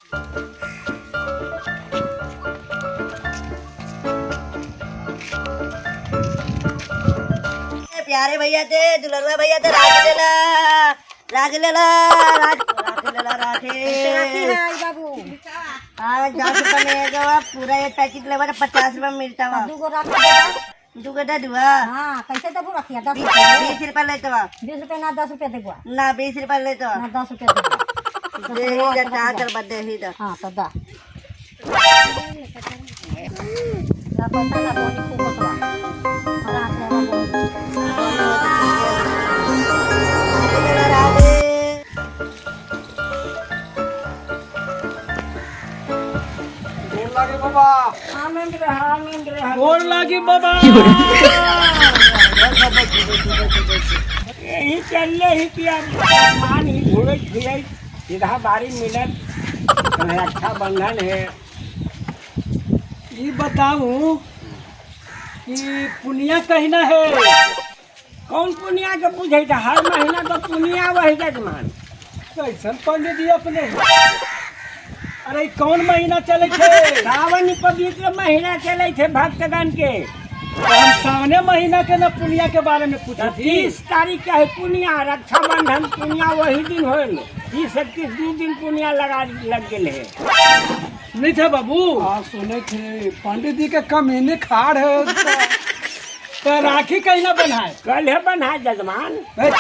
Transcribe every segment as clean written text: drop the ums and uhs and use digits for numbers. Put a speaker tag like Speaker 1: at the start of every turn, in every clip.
Speaker 1: प्यारे भैया थे, दुलरुआ भैया थे, राख लेला, राख लेला, राख राख लेला, राखे।
Speaker 2: राखी है आई बाबू।
Speaker 1: आज 10 रुपये में एगो बा, पूरा एक पैकेट लेवा तो 50 रुपये में मिलता बा।
Speaker 2: दूगो राखी दे दो।
Speaker 1: दूगो दे दुआ।
Speaker 2: हाँ, कैसे देबू रखिया 10
Speaker 1: 20
Speaker 2: रुपये?
Speaker 1: 20 रुपये लेते बा।
Speaker 2: 20 रुपये ना, 10 रुपये देबुआ।
Speaker 1: ना, 20 रुपये लेते बा।
Speaker 2: ना, 10 रुपये देबुआ।
Speaker 1: दे ही दे, ता कर बा, दे ही दे।
Speaker 2: हाँ तो दा ला पैसा, ला बोनी खूब होतवा। राख ले बोनी।
Speaker 1: राधे।
Speaker 3: गोर लागे बाबा।
Speaker 4: आनंद रहा, आनंद रहा।
Speaker 3: गोर लागी बाबा।
Speaker 4: यही चलले ही कि अब मान ही घूरे फिरे सीधा बारी मिलल, रक्षा बंधन है।
Speaker 3: ई बताऊं कि पुनिया कहिना है?
Speaker 4: कौन पुनिया के पूछे? था हर महीना तो पुनिया वही जजमान।
Speaker 3: कैसन पंडित जी अपने? अरे, ई कौन महीना चले छे?
Speaker 4: सावन पवित्र महीना चले थे भक्तगण के।
Speaker 3: तो हम सावने महीना के न पुनिया के बारे में पूछे थी।
Speaker 4: 30 तारीख के है पुनिया, रक्षाबंधन पुनिया वही दिन होल। 30, 31, 2 दिन पुनिया लगा लग गेल है।
Speaker 3: नहीं थे बाबू?
Speaker 5: हाँ, सुने थे, पंडित जी के कमीने खाड़ है।
Speaker 3: तो राखी कहीं बनाए?
Speaker 4: कल है बन्हा जजमान।
Speaker 3: ए,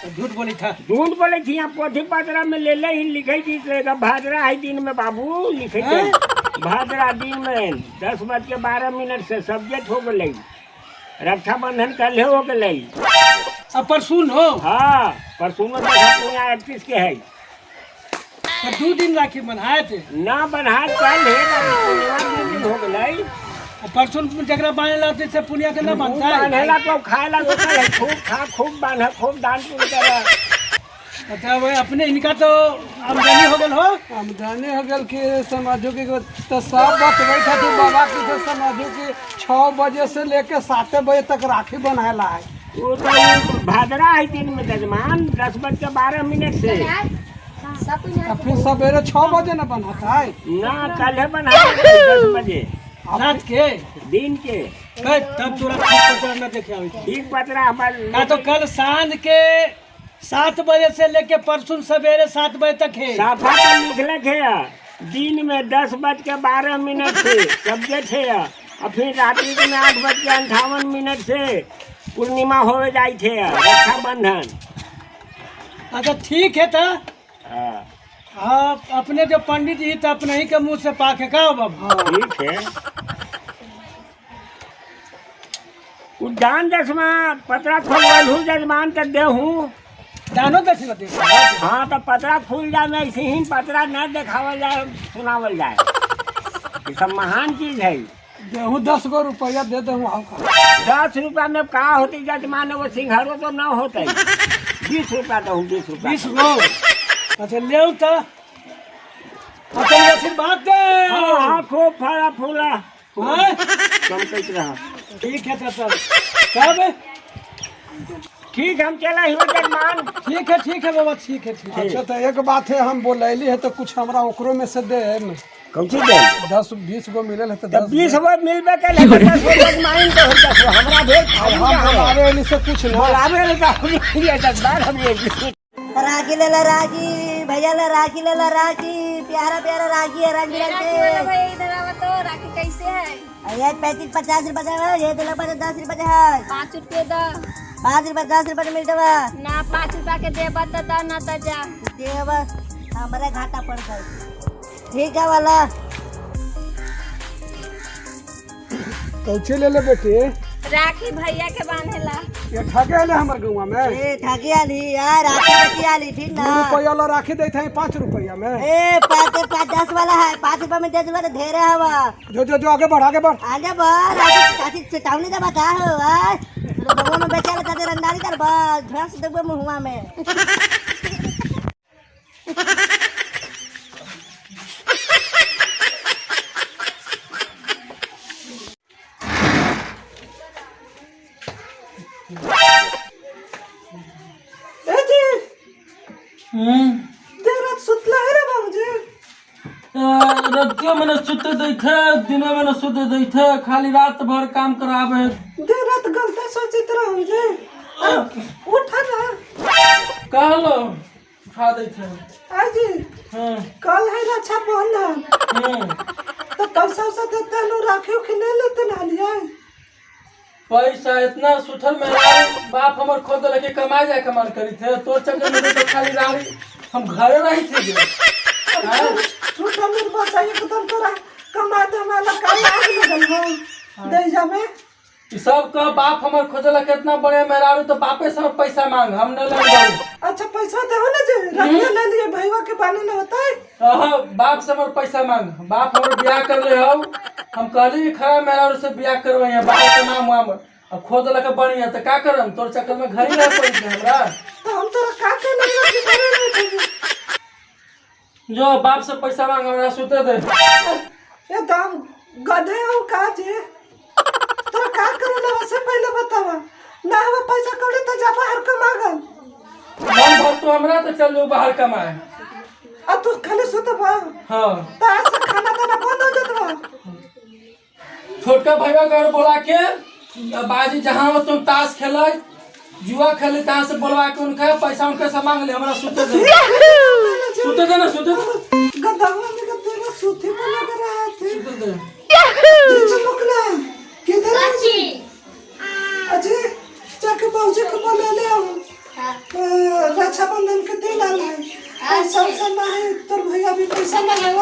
Speaker 3: तो झूठ बोली था।
Speaker 4: झूठ बोले थी? यहाँ पोथी पतरा में ले ले ही लिखे थी, भादरा है दिन में बाबू लिखे थे। भादरा दिन में 10:12 से सब्जेक्ट हो गई, रक्षाबंधन कल हो गई।
Speaker 3: अब परसों हो।
Speaker 4: हाँ, परसों में देखा पुनिया 31 के है।
Speaker 3: तो 2 दिन राखी बनाए थे?
Speaker 4: ना बन्हा, कल है बाबू, पूर्णिमा 2 दिन हो गई।
Speaker 3: और परसों जगरा बांधे ला से पुनिया के ना बांधता है?
Speaker 4: बांधेला तो खाएला होता है, खूब खा, खूब बांध, खूब दान पुण्य कर।
Speaker 3: अच्छा, वो अपने इनका तो आमदनी हो गल हो।
Speaker 5: आमदनी हो गल कि समझो कि तो सब बतबै खातिर बाबा की तो समझो कि 6 बजे से लेके 7 बजे तक राखी बनाएला है।
Speaker 4: वो तो भादरा है दिन में जजमान, 10:12 से।
Speaker 5: आ फिर सवेरे 6 बजे न बनाता है?
Speaker 4: ना, कल है बना 10 बजे।
Speaker 3: रात के?
Speaker 4: दिन के।
Speaker 3: ए, तब तोरा ठीक पतरा न देखे आवे।
Speaker 4: ठीक पतरा हमारे।
Speaker 3: का तो कल सांझ के 7 बजे से लेके परसों सवेरे 7 बजे तक है।
Speaker 4: साफा पर लिखलक है, दिन में 10:12 से सब्जेक्ट है और फिर रात्रि में 8:58 से पूर्णिमा हो जाई थे रक्षाबंधन।
Speaker 3: अच्छा, ठीक है तो
Speaker 4: हाँ।
Speaker 3: आप अपने जो पंडित जी तो अपने ही के मुंह से पाक है का हो बाबू?
Speaker 4: ठीक है। उद्यान दसमा पतरा खोलवल हूँ जजमान, तो देहूँ।
Speaker 3: दानो दस दे।
Speaker 4: हाँ, तो पतरा खुल जाए में ऐसे ही पतरा न देखावल जाए, सुनावल जाए, ये सब महान चीज है।
Speaker 5: गेहूँ 10 गो रुपया दे दे आओ का।
Speaker 4: 10 रुपया में का होती जजमान? वो सिंघारो तो न होते। 20 रुपया दो, 20 रुपया।
Speaker 3: 20 गो? अच्छा, ले तो अपने आशीर्वाद दे।
Speaker 4: हाँ हाँ, खूब फला फूला।
Speaker 3: हाँ?
Speaker 4: चमकत रहा।
Speaker 3: ठीक है तो तब तब
Speaker 4: ठीक, हम चला ही जजमान।
Speaker 3: ठीक है, ठीक है बाबा, ठीक है, ठीक है।
Speaker 5: अच्छा, तो एक बात है, हम बोलैली है तो कुछ हमरा ओकरो में से दे।
Speaker 4: कौन चीज दे?
Speaker 5: 10-20 गो मिलल है तो
Speaker 4: तो
Speaker 5: 10।
Speaker 4: 20 गो मिलबे कल है तो 10 गो जजमान तो 10 गो हमरा भेल खाली।
Speaker 5: हम बोलावे एली से कुछ ना।
Speaker 4: बोलावे ले तो हम 10 बार हम ये
Speaker 1: राखी लेला राखी भैया ला, राखी लेला राखी, प्यारा प्यारा राखी है, रंग बिरंग
Speaker 6: राखी वाला
Speaker 1: के।
Speaker 6: भैया, इधर आवा तो, राखी कैसे है?
Speaker 1: ये पैंतीस 50 रुपए का है, ये तो लगभग 10 रुपए का है।
Speaker 6: 5 रुपये दा।
Speaker 1: 5 रुपए, 10 रुपए में मिलता बा।
Speaker 6: ना, 5 रुपया के देबा तो दा, ना तो जा।
Speaker 1: देवा हमारा घाटा पड़ गई। ठीक है वाला।
Speaker 5: कौची ले ले बेटी?
Speaker 6: राखी भैया के बांधेला।
Speaker 5: ये ठगे ले हमर गौवा में।
Speaker 1: ए, ठगी आली यार, राखी बेटी आली, ठीक ना?
Speaker 5: 2 रुपया ला राखी देते हैं 5 रुपया में।
Speaker 1: ए, पाँच पाँच 10 वाला है, 5 रुपए में दे दूंगा तो ढेर है हवा।
Speaker 5: जो जो जो, आगे बढ़, आगे बढ़।
Speaker 1: आगे बढ़, राखी चाची चेतावनी दे बता हो आज बगवा में बेचा लेता ते रंदारी कर बस भैंस देबे मुहुआ में।
Speaker 7: देर रात सुतला है रे बाबूजी। रतियो में न सुते दैथे, दिनो में न सुते दैथे, खाली रात भर काम करावे है।
Speaker 5: देर रात गलत सोचित रहू जे। अरे, उठा ना।
Speaker 7: कहलो उठा दैथे।
Speaker 5: आज
Speaker 7: हाँ।
Speaker 5: कल है रक्षाबंधन। तो पैसा उसा देते हैं राखी उखी ले लेते ना लिया।
Speaker 7: पैसा इतना सुथर में बाप हमर खोद लेके कमाए जाए कमाल करी थे, तोर चक्कर में तो खाली रानी हम घरे रही थे जे।
Speaker 5: छोटा मेरे बच्चा एकदम तोरा कमा दे हमारा का आग लगल हो दे जामे।
Speaker 7: ई सब का बाप हमर खोजला कितना बड़े मेहरारू, तो बापे से हमर पैसा मांग, हम न लेंगे।
Speaker 5: अच्छा पैसा देहो ना जे रखिए ले लिए भईवा के बाने न होता है।
Speaker 7: अह बाप से हमर पैसा मांग, बाप हमर ब्याह कर ले हो, हम कहली कि खरा मेहरारू से ब्याह करबै है, बाप के नाम वाम अब खोद लके बढ़िया तो का करम, तोर चक्कर में घर ही रह पड़ी छै हमरा।
Speaker 5: तो हम तोरा का कहले रखी करे रहे थे।
Speaker 7: जो बाप से पैसा मांग, हमरा सुते दे।
Speaker 5: ए दाम गधे हो का जे तोरा का करे ना से पहले बतावा ना, हम पैसा कौड़ी तो जा बाहर कमागल।
Speaker 7: मन भर तो हमरा तो चल जो बाहर कमाए।
Speaker 5: आ तू खाली सुतबा?
Speaker 7: हाँ।
Speaker 5: तो आज से खाना दाना बंद हो जतबा।
Speaker 7: छोटका भैया घर बोला के बाजी जहाँ हो तुम ताश खेल जुआ खेले तहाँ से बोलवा के उनका पैसा उनका से मांग ले, हमरा सुते दे, सुते दे ना, सुते दे।
Speaker 5: गधवा में गधे सूती में लग रहा थे।
Speaker 7: सुते दे।
Speaker 5: चमकला किधर है? अजी जाके बाबूजी को बोला ले आओ। रक्षाबंधन के दिन आल है, पैसा उसा ना है, तोर भैया भी पैसा ना है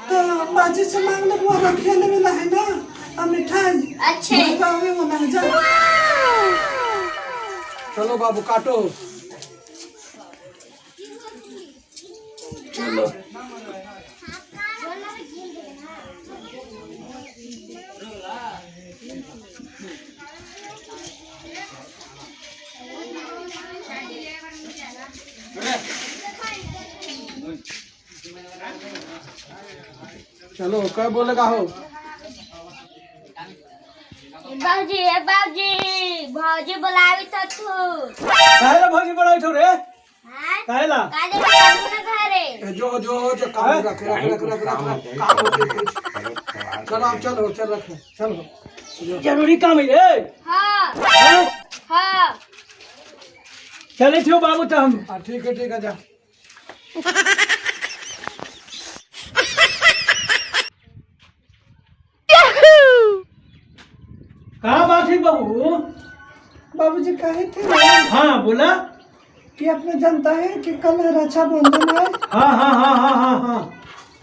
Speaker 5: तो बाजी से मांग ले, वो रखिए ले वाला है ना आ मिठाई।
Speaker 6: अच्छे।
Speaker 5: भैया आवे वाला है, जा।
Speaker 8: चलो बाबू काटो।
Speaker 7: चलो।
Speaker 8: चलो क्या बोलेगा हो?
Speaker 6: बाबूजी ए बाबूजी, भौजी बुलावी तो तू।
Speaker 3: काहे ला भौजी बोलावत हो रे?
Speaker 6: हां
Speaker 3: काहे ला?
Speaker 6: काजे करू ना घरे।
Speaker 8: ए, जो जो जो काम रख रख रख रख रख रख काम होते चलो आप चलो चल रख चलो।
Speaker 3: जरूरी काम है रे।
Speaker 6: हां
Speaker 3: हैं?
Speaker 6: हां
Speaker 3: चले थियो बाबू तो हम।
Speaker 8: हाँ ठीक है ठीक है जा।
Speaker 3: कहाँ बात है बाबू?
Speaker 5: बाबूजी कहे थे ना।
Speaker 3: हाँ बोला
Speaker 5: कि अपने जनता है कि कल रक्षाबंधन है।
Speaker 3: हाँ हाँ हाँ हाँ हाँ हाँ।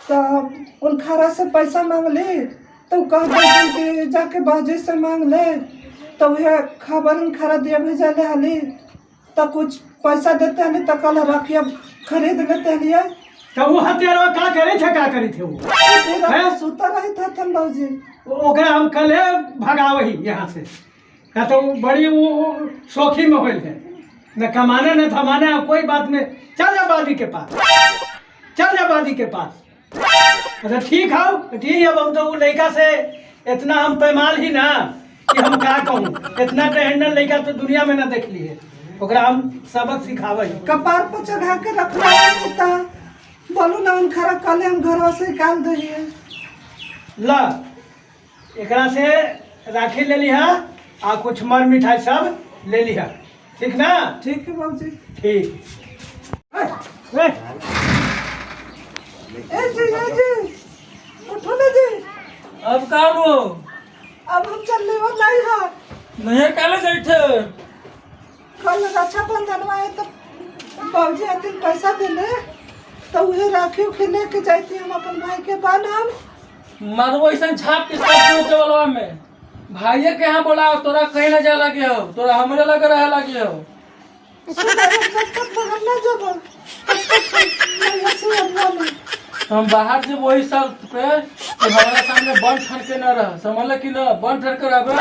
Speaker 5: तो उन खारा से पैसा मांग ले तो कह दे कि जाके बाजी से मांग ले, तो वह खबर उन खारा दिया भेजा ले हली तो कुछ पैसा देते हली तो कल राखिया खरीद लेते हलिए।
Speaker 3: तो वो हथियार का करे थे, का करे थे वो?
Speaker 5: फिर सुता रही था थन बाबूजी।
Speaker 3: ओकरा हम कल भगावही यहाँ से, का तो बड़ी वो शौखी में होल है न कमाने न थमाने, कोई बात नहीं। चल जा बाजी के पास, चल जा बाजी के पास। अच्छा ठीक है ठीक है। अब हम तो वो लड़का से इतना हम पैमाल ही ना कि हम का कहूँ, इतना टहंडल लड़का तो दुनिया में ना देख ली है। ओकरा हम सबक सिखावे।
Speaker 5: कपार पर चढ़ा के रखना होता बोलू ना उन खरा कल हम घर से निकाल दहिए।
Speaker 3: ला एकरा से राखी ले लिहा आ कुछ मर मिठाई सब ले लिहा, ठीक ना?
Speaker 5: ठीक है बाबूजी।
Speaker 3: ठीक। ए,
Speaker 5: ए जी ए जी उठो ना जी।
Speaker 7: अब का रो?
Speaker 5: अब हम चलने वाला नहीं है।
Speaker 7: नहीं काले जाइथे?
Speaker 5: कल रक्षाबंधन है तो बाबूजी आते पैसा देले तो वही राखी उखी लेके जाती हम अपन भाई के बांधम।
Speaker 7: मारबो ऐसा छाप के साथ के बलवा में भाइये के यहाँ बोला, तोरा कहीं ना जा लगे हो, तोरा हमरे लगे रहे लगे हो।
Speaker 5: जब तक बाहर ना जब तब तक
Speaker 7: हम बाहर से वही शर्त पे कि हमारा सामने बंद ठन के न रह, समझल कि न? बंद ठन के रहबे।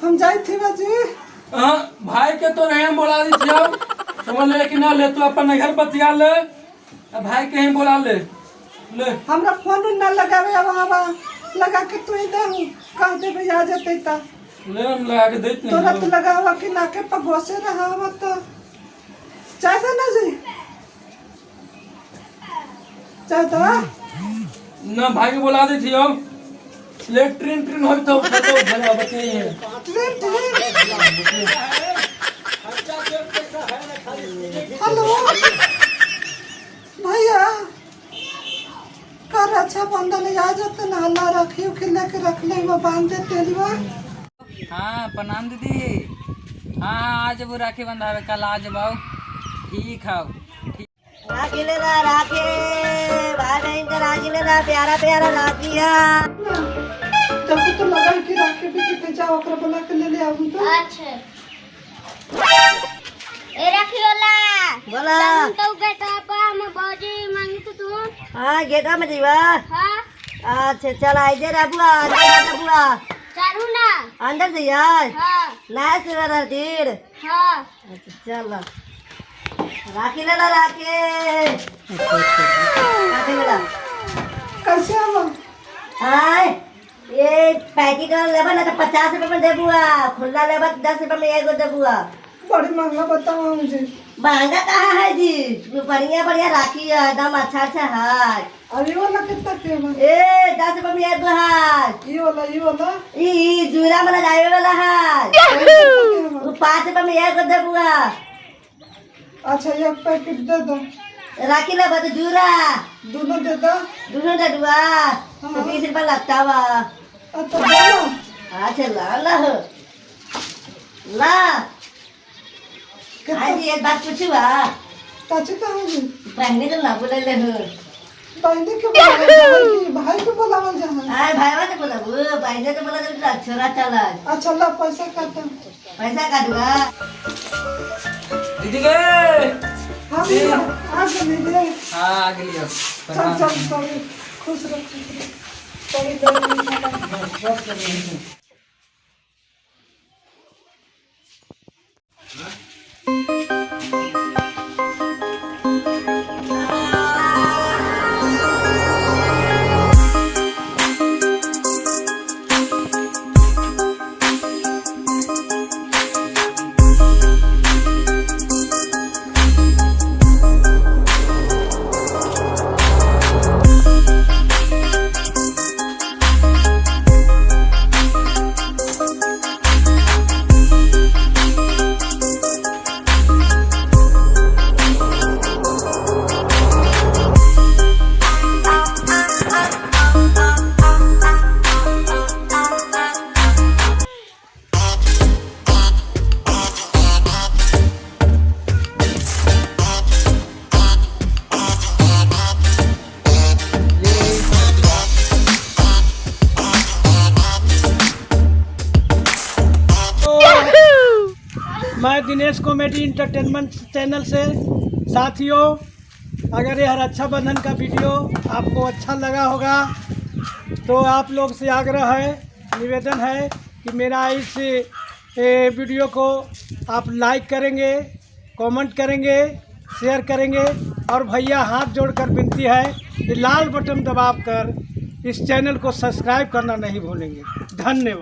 Speaker 5: हम जाए थे बाजी।
Speaker 7: हाँ भाई के तो रहे बोला दी थी, समझ ले कि न? ले तू अपन घर बतिया ले, भाई के ही बोला ले ले।
Speaker 5: हमरा फोन ना लगावे, अब हवा लगा के तू ही दे कह दे भैया आ जते ता
Speaker 7: ले हम लगा के देत नहीं।
Speaker 5: तोरा तो लगावा कि नाके पर घोसे रहा हो तो चाहे ना जी। चाहता
Speaker 7: ना भाई के बोला दी थी हम लेट ट्रेन ट्रेन होई तो घर बताइए।
Speaker 5: Train train. हेलो भैया, कर अच्छा बंधन आ जाते ना, हल्ला रखी उखी लेके रख ले वो बांध दे तेलवा।
Speaker 9: हाँ प्रणाम दीदी। हाँ हाँ आज वो राखी बंधावे कल आ जाओ। ठीक है।
Speaker 1: राखी ले ला राखी, भाई बहन का राखी ले ला, प्यारा प्यारा राखी है।
Speaker 5: जब तो लगा कि राखी भी कितने जाओ ओकरा बोला के ले ले आऊं तो।
Speaker 6: अच्छा ए राखी वाला
Speaker 1: बोला।
Speaker 6: तो बेटा पा हम भौजी मांगी तो तू।
Speaker 1: हाँ गेटा में जीवा।
Speaker 6: हाँ
Speaker 1: अच्छा चल आई जे बुआ, अंदर जा बुआ।
Speaker 6: चलू ना
Speaker 1: अंदर से यार।
Speaker 6: हाँ
Speaker 1: ना सेवा तीर।
Speaker 6: हाँ
Speaker 1: अच्छा चल राखी ले ला राखी, राखी ले ला।
Speaker 5: कैसे आवा?
Speaker 1: आय ये पैकिंग कर लेबा ना तो 50 रुपये में देबुआ, खुला लेबा तो 10 रुपये में एगो देबुआ।
Speaker 5: बड़ी महंगा बताओ मुझे।
Speaker 1: महंगा कहाँ है जी, बढ़िया बढ़िया राखी है एकदम अच्छा अच्छा है।
Speaker 5: और ये वाला कितना के बा?
Speaker 1: ए 10 रुपये में एगो है।
Speaker 5: ये वाला ये वाला
Speaker 1: ई ई जूरा वाला जावे वाला है, वो 5 रुपये में एगो देबुआ।
Speaker 5: अच्छा एक पैकेट दे दो।
Speaker 1: राखी लेबा तो जूरा
Speaker 5: दोनों दे दो।
Speaker 1: दोनों दे दुआ तो 20 रुपये लगता बा।
Speaker 5: अच्छा बोलो।
Speaker 1: अच्छा ला ला हो ला। आज एक बात पूछुआ।
Speaker 5: काची का है जी?
Speaker 1: बहनी तो ना बोले ले हो।
Speaker 5: बहनी के बोलावल भाई के बोलावल जहाँ।
Speaker 1: आय भाई तो बोलाबू, बहनी तो बोला तो छोरा चला।
Speaker 5: अच्छा ला पैसा काटा।
Speaker 1: पैसा काटुआ
Speaker 9: दीदी के।
Speaker 5: हाँ भैया आ गए रे।
Speaker 9: हाँ आ गई।
Speaker 5: चल चल चल खुश रह खुश रह। चल चल।
Speaker 3: मैं दिनेश कॉमेडी इंटरटेनमेंट चैनल से साथियों, अगर यह रक्षाबंधन का वीडियो आपको अच्छा लगा होगा तो आप लोग से आग्रह है, निवेदन है कि मेरा इस वीडियो को आप लाइक करेंगे, कमेंट करेंगे, शेयर करेंगे। और भैया हाथ जोड़कर विनती है कि लाल बटन दबाकर इस चैनल को सब्सक्राइब करना नहीं भूलेंगे। धन्यवाद।